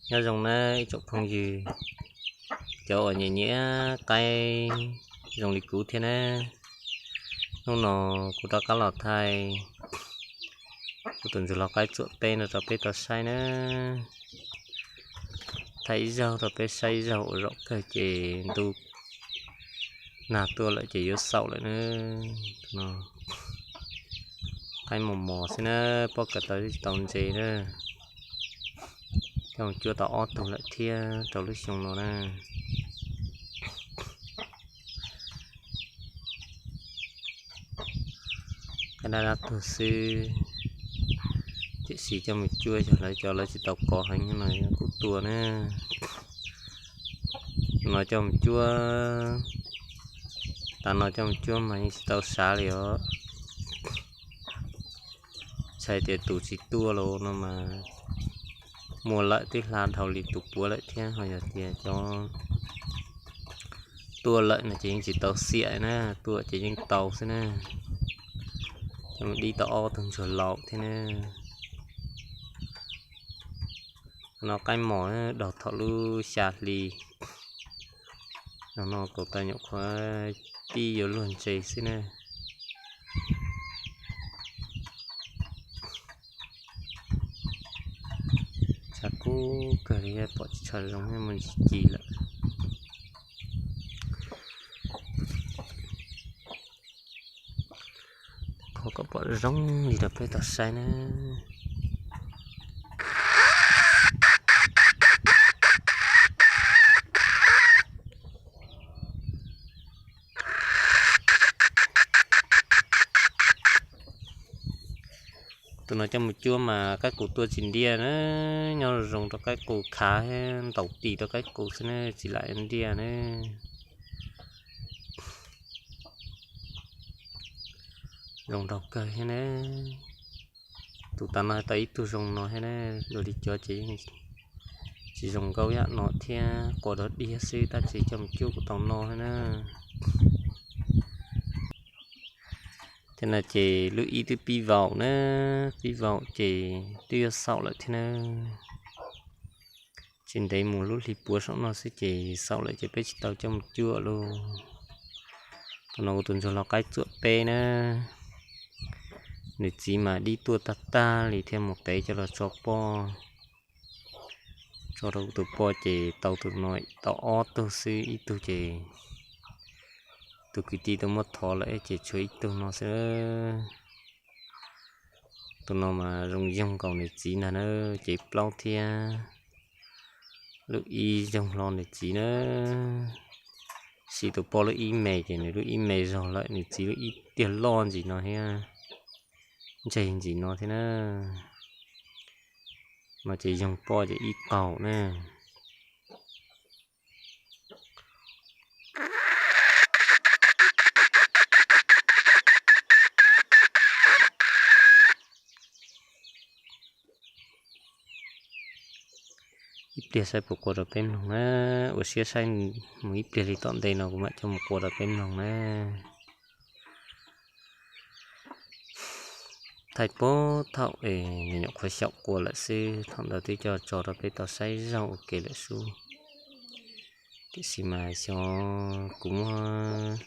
Nyob zoo nawb ib tsoom phooj ywg, cov uas nyiam nyiam qaib zoo li kuv thiab na. Hnub no kuv rov qab los thaij kuv tus ntsuag lau qaib txuam peb no rau peb tau saib na. Thaij ib zaug rau peb saib ib zaug uas zaum kawg ces ntuj nag tuaj lawm ces yuav xaum lawm na. No qaib mos mos xwb na, pob kws tau tsis tau ntse na. Coj mus cuab tau ob tug lawm thiab rau lub xyoo no na. Qaib dab dab tuag xwb, tiam sis coj mus cuab yog lawv cov lawv tsis tau kov heev no kuj tuaj na. No coj mus cuab, tav no coj mus cuab mas yeej tsis tau sav li os. Txhais tias tus tsis tuaj los no mas muaj lawm twb hla dhau li tus puav lawm thiab, ho yog tias cov tuaj lawm no ces yeej tsis tau xiam na, tuaj ces yeej tau xwb na. Coj mus dib tau ob tug ntsuag laus thiab na. No qaib mos daug thaum lub xya hli, no kaus tau nyuam qhuav pib yuav luag ntse xwb na. Tshav kub kawg li, pom tsis tshua zoo, muaj ntsis ci lawm. Qhov kom pom zoo li rau peb tau saib na. Tus no coj mus cuab mas qaib qus tuaj tsis ntiag na, nyob zoo rau qaib qus khav thiab ntaus tis rau qaib qus xwb na, tsis lam ntiag na. Zoo nraug kawg thiab na. Tus tav no tau ib tug zoo no thiab na, dua li cov ces yeej tsis zoo nkauj yam no thiab, quas dog dig xwb, tab sis coj mus cuab kuj tau noj thiab na. Thiab no ces lub ib twb pib vaum na, pib vaum ces twb yuav xaum lawm thiab na. Tsis ntev mus lub hli puav saum no xwb ces xaum lawm ces peb tsis tau coj mus cuab lauj. Tus no kuv tus ntsuag lau qaib txuam peb na, nws txiv mas dib tuaj tag tag li thiaj mus qev coj los tso poj. Tso rau kuv tus poj ces tau tus no tau ob tug xwb, ib tug ces tus kwv tij tau muab thov lawm ces tshuav ib tug no xwb. Tus no mas zoo yoog nkaus nws txiv ntag na, cev plaub thiab lub ib yoog hlo nws txiv na. Sim tus poj lub ib me ces nws lub ib me zog lawm, nws txiv lub ib tiag loj ntsis no thiab, ntseg ntsis no thiab na. No ces yoog poj ces ib qaug na. Ib pliag saib puas qua rau peb mloog na, ua siab saib mus ib pliag li tom ntej no kuv mam coj mus qua rau peb mloog na. Thaij puag thaum es nws nyuam qhuav xyaum qua lawm xwb, thaum ntawd twb coj tso rau peb tau saib zaug ua ke lawm xwb. Tiam sis mas xyov kuv muab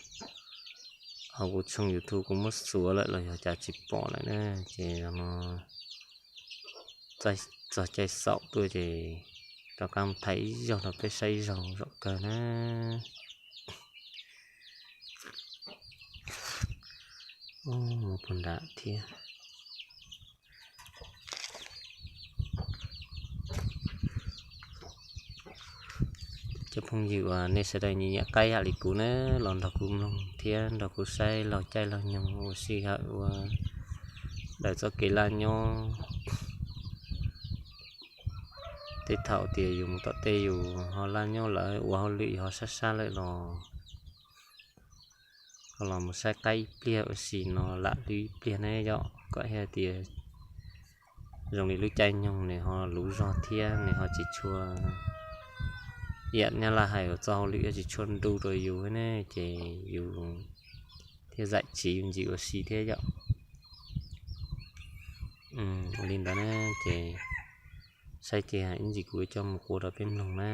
hauv kuv tshooj YouTube kuv muab xuav lawm los yog cas tsis pom lawm na, ces no txog caij xaum tuaj ces rov qab mus thaij ib zaug rau peb saib zaug zaum kawg na. Mus puag nram thiab. Cov phooj ywg uas nej sawv daws nyiam nyiam qaib yam li kuv na, los nrog kuv mloog thiab nrog kuv saib laug caij laug nyoog ua sij hawm ua daws txoj kev laj nyob. Tej thaum tias yus mus tom tej yus ho laj nyob lawm ua hauj lwm yus ho sab sab lawm los ho los mus saib qaib ib pliag ua si no lam lub ib pliag ne yom, kom thiaj tias zoo li lub caij nyoog nws ho luv zog thiab nws ho tsis tshua, ib yam nyab laj hais uas txoj hauj lwm yuav tsis tshua ntu rau yus ne, ces yus thiaj zaim tsiv yus ntsis ua si thiab yom. Ua li ntawd na, ces Saib ces ib ntsis kuv coj mus qua rau peb mloog na.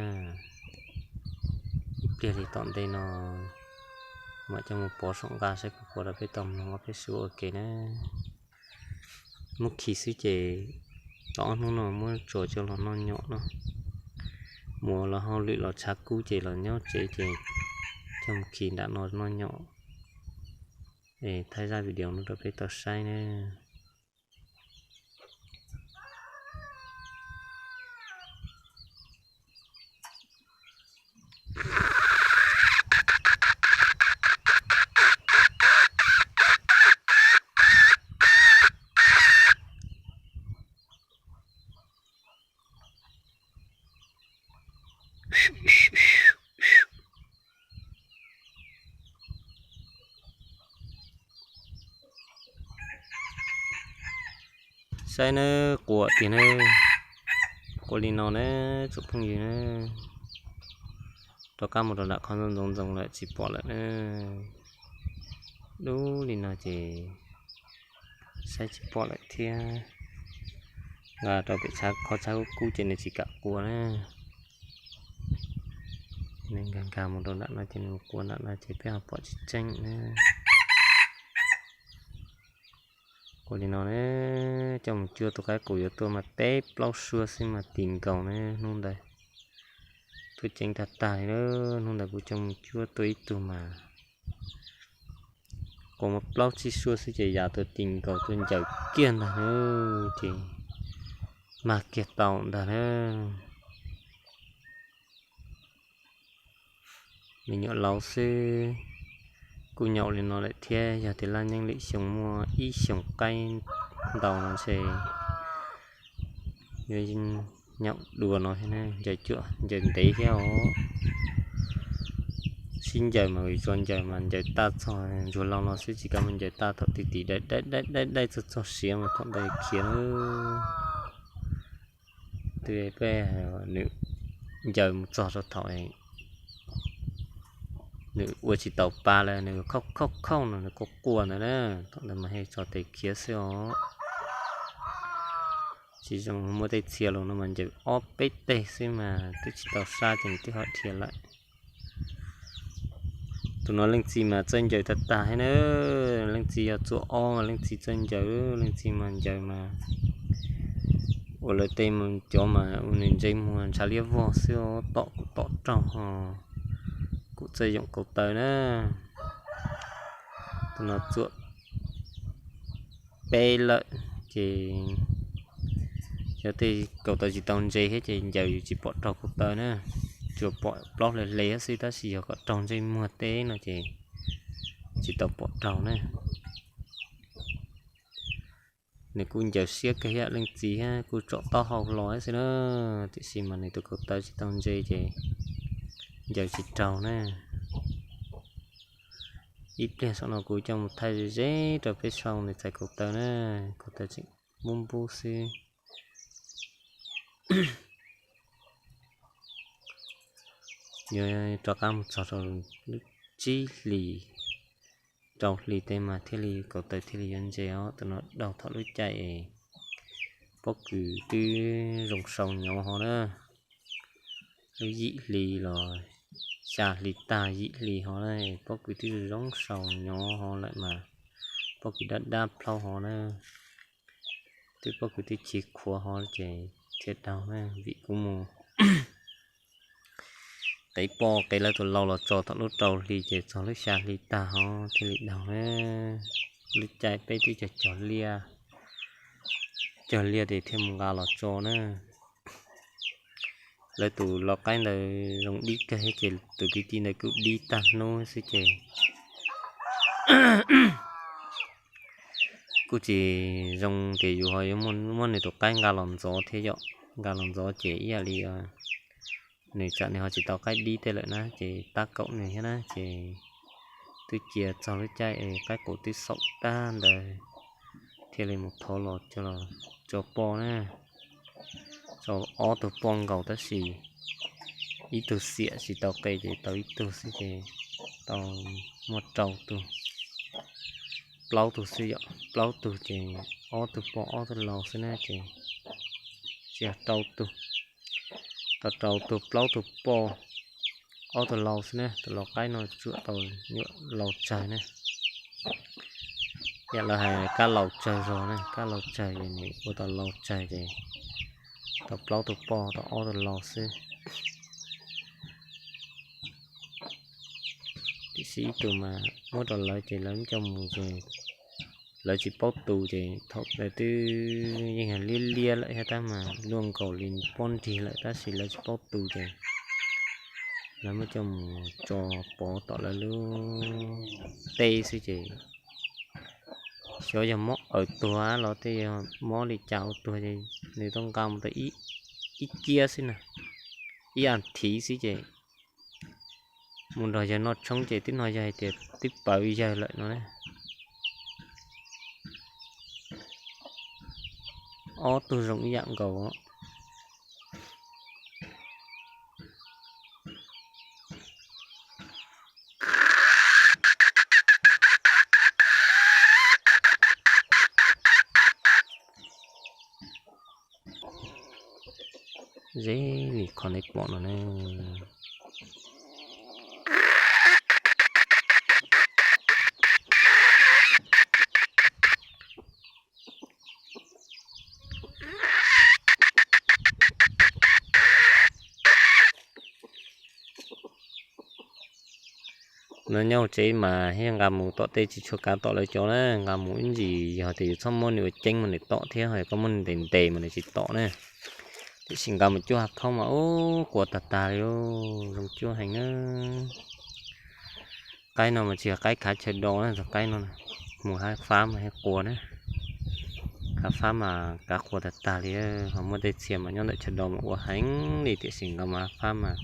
Ib pliag li tom ntej no mam coj mus pov saum nqaj saib kuv qua rau peb tau mloog ob peb suab ua ke na. Muab khi xwb ces tau ob hnub no muab tso coj los noj nyom no. Mus ua hauj lwm los tshav kub ces los nyob tsev ces coj mus khi nram no noj nyom. Es thaij zaj video no rau peb tau saib na. Saib nawb, quas tiag nawb. Quas li no nawb tsoom phooj ywg nawb. Rov qab mus rau nram qhov ntxoov ntxoo lawm tsis pom lawm na. Dub li no ces saib tsis pom lawm thiab. Nqa rau pem qhov tshav kub kub ces nws tsis kam qua na. Nws nkag nkag mus rau nram no ces nws mus qua nram no ces peb ho pom tsis tseeb na. Quas li no na, coj mus cuab tus qaib qus yuav tuaj mas peb plaub suab xwb mas tis nkaus na hnub ntawd. Tuaj ceev tag tag li na, hnub ntawd kuv coj mus cuab tuaj ib tug mas quas muaj plaub tsib suab xwb ces yam tuaj tis nkaus tuaj ncaws kiag ntag na, ces mag kiag tau ntag na. Me nyuam laus xwb kuj nyaum li no lawm thiab, yog tias laj nyeej lwm xyoo muaj ib xyoos qaib ntau no ntshe yuav nyaum dua no thiab, ncaws cuam ncaws ntev thiab os. Sib ncaws mas tso ncaws mas ncaws tag txog ntsuag laus no xwb tsis kam mus ncaws tag thaum ti tim daim daim daim daim txog txog siav mas thaum ntawd khiav na. Twb peb nws ncaws mus txog rau thaum nws ua tsis tau pa lawm nws khauj khauj khauj no nws quaj quaj ntawd na, thaum ntawd mas haj tso tes khiav xwb os. Tsis zoo muaj tej txhia los no mas ncaws ob peb teg xwb mas twb tsis tau sab ces nws twb ho dhia lawm. Tus no leej txiv mas txawj ncaws tag tag thiab na, leej txiv yog txua ob mas leej txiv txawj ncaws, leej txiv mas ncaws mas ua lawv tej cov mas ua nws ntsej muag ntshav liab vog xwb os, tom kuj tom raug ho kuj txawj yoom kaus taw na. Tus no txuam peb lawm ces yog tej kaus taw tsis tau ntse thiab ces ncaws tsis pom raug kaus taw na, tsuas pom plaub hle hle xwb tab sis yog kom raug ntsej muag teb no ces tsis tau pom raug na. Nws kuj ncaws siab kawg thiab, leej txiv thiab kuj tsom taub hau los xwb na, tiam sis mas nws tus kaus taw tsis tau ntse ces ncaws tsis raug na. Ib pliag saum no kuv coj mus thaij ze ze rau peb saib nws txais kaus taw na, kaus taw tseem npub npub xwb. Yuav rov qab mus txog rau lub tsib hlis rau hlis tej mas thiaj li kaus taw thiaj li yuav ntse os. Tus no daug thaum lub caij es pob kws twb zoo sau nyob ho na, lub yim hli los xya hli tag yim hli ho na, pob kws twb zoo sau nyob ho lawm mas pob kws dab dab plhaub ho na, twb pob kws twb chiv khuav ho ces thiaj daug na, vim kuv mus qev poj qev lawv tus lau los tso thaum lub rau hli ces txog lub xya hli tag ho thiaj li daug na. Lub caij peb twb cog cog liaj, cog liaj ces thiaj mus nqa los tso na. Lawv tus lau qaib ntawd zoo dib kawg ces tus kwv tij ntawd kuj dib tag hnub xwb ces kuj tsis zoo tias yus ho yuav muab nws tus qaib nqa los ntxov thiab yom, nqa los ntxov ces ib yam li nws tsam nws ho tsis tau qaib dib tej lawm na ces tab kaum nws thiab na ces twb cia txog lub caij es qaib qus twb xaum tag ntawd thiaj li mus thov los coj los tso poj na. Tso ob tug poj nkaus tab sis ib tug xiam tsis tau qe ces tau ib tug xwb ces tau muaj rau tug, plaub tug xwb yom, plaub tug ces ob tug poj ob tug lau xwb na ces Tsis yog rau tug, tau rau tug plaub tug poj, ob tug laus xwb ne. Tus laus qaib no tsuam tau nyuam laus tsawg ne. Yam lawv hais kab laus tsawg zog ne, kab laus tsawg ces nws ua tau laus tsawg ces tau plaub tug poj tau ob tug laus xwb. Tiam sis ib tug mas muab rau lawv ces lawv muab coj mus ces lawv tsis paub tu ces thaum ntawd twb yeej yog liab liab lawm thiab tab mas luaj nkaus li pob nrig lawm tab sis lawv tsis paub tu ces lawv muab coj mus tso pov tom lawv lub teb xwb ces xyov yog mob aws tuag los tej yog mob li cas ua tuag ces nws tau nqa mus tau ib ciab xwb na, ib as thiv xwb ces mus nrog yawg noj tshoob ces twb no yog hais tias twb pawv yawg lawm no. Ob tug zoo ib yam nkaus. Ze li qhov nej pom no ne. No nyob hauv tsev mas thiaj nqa mus tom tej tsis tshua kav tom lawv cov na, nqa mus ib ntsis yog tias yus txhob muab nws ua ceeb mas nws tom thiab, ho koj muab nws ntes ntes mas nws tsis tom na. Tiam sis nqa mus cuab hav thoob mas ub quas tag tag li, zoo cuab heev na. Qaib no mas tsis yog qaib khav chaw do na, txog qaib no mus hav fab mas thiaj quas na. Hav fab mas kav quas tag tag li, ho muaj tej txhia mas nyob ntawm chaw do mas ua heev li tiam sis nqa mus hav fab mas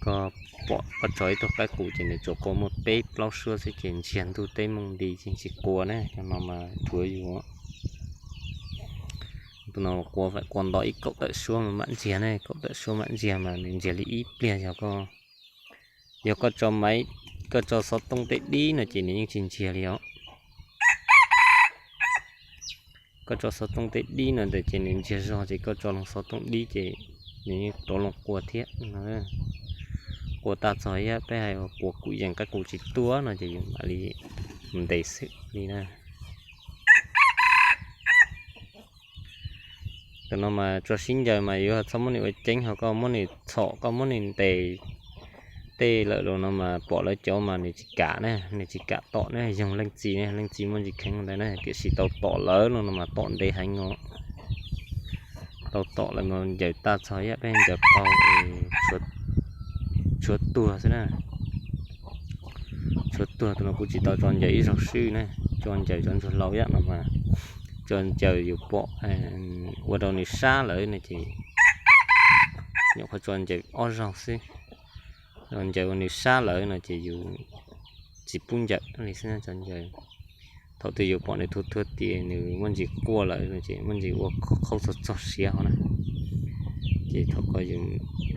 koj pom koj tso ib tug qaib qus ces nws tsuas quas muaj peb plaub suab xwb ces ntsiag ntuj teb mooj nti ces tsis quas na, cov no mas dhuav yus. Tus no quas nto ib kaum tawm suab mas mam ntsiag ne, kaum tawm suab mam ntsiag mas nws ntsiag li ib pliag yog koj, yog koj tso maiv, koj tso xov tooj tej dib no ces nws yeej tsis ntsiag li os. Koj tso xov tooj tej dib no ntawd ces nws ntsiag zog ces koj tso loo xov tooj dib ces nws yeej rov loo quas thiab no. Quas tag txog ib yam peb hais uas quas kuv yees qaib qus tsis tuaj no ces yus mam li mus ntes xwb li na. Tus no mas tso sib ncaws mas yuav txhob muab nws ua ceeb, ho koj muab nws txhom koj muab nws ntes tej lawm los no mas pom lawv cov mas nws tsis kam na, nws tsis kam tom na, yog leej txiv ne, leej txiv muaj ntsis kheev ntawd na, tiam sis tau tom lawv no no mas tom ntev heev os. Tau tom lawv mas ncaws tag txog ib yam peb ncaws qaug, tshuav tuag xwb na. Tshuav tuag, tus no kuv tsis tau tso ncaws ib zaug xwb na, tso ncaws cov ntsuag laus ib yam no mas tso ncaws yus pom ua rau nws sab lawm no ces nyuam qhuav tso ncaws ob zaug xwb. Ncaws ua nws sab lawm no ces yus tsis pub ncaws li xwb tso ncaws. Thaum twg yus pom nws thuav thuav tias nws muaj ntsis quaj lawm no ces muaj ntsis ua qhaub txog txog siav hov na, ces thaum ko yus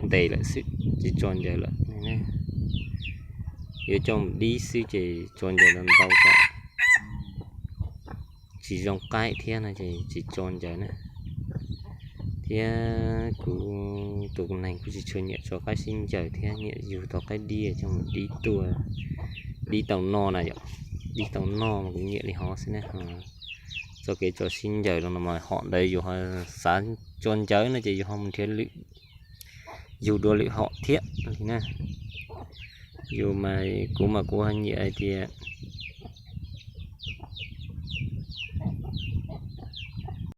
ntes lawm xwb tsis tso ncaws lawm. Yuav coj mus dib xwb ces tso ncaws ntau ntau kom tsis zoo qaib thiab no ces tsis tso ncaws na. Thiab kuv tus neeg kuj tsis tshua nyiam tso qaib sib ncaws thiab, nyiam yug tau qaib dib coj mus dib tuaj, dib tau noj na yom, dib tau noj mas kuv nyiam li hov xwb na. Txoj kev tso sib ncaws los no mas hom ntawd yus ho xav tso ncaws no ces yus ho mus nrhiav lwm, yug dua lwm hom thiab li na. Yus mas kuv mas kuv ho nyiam hais tias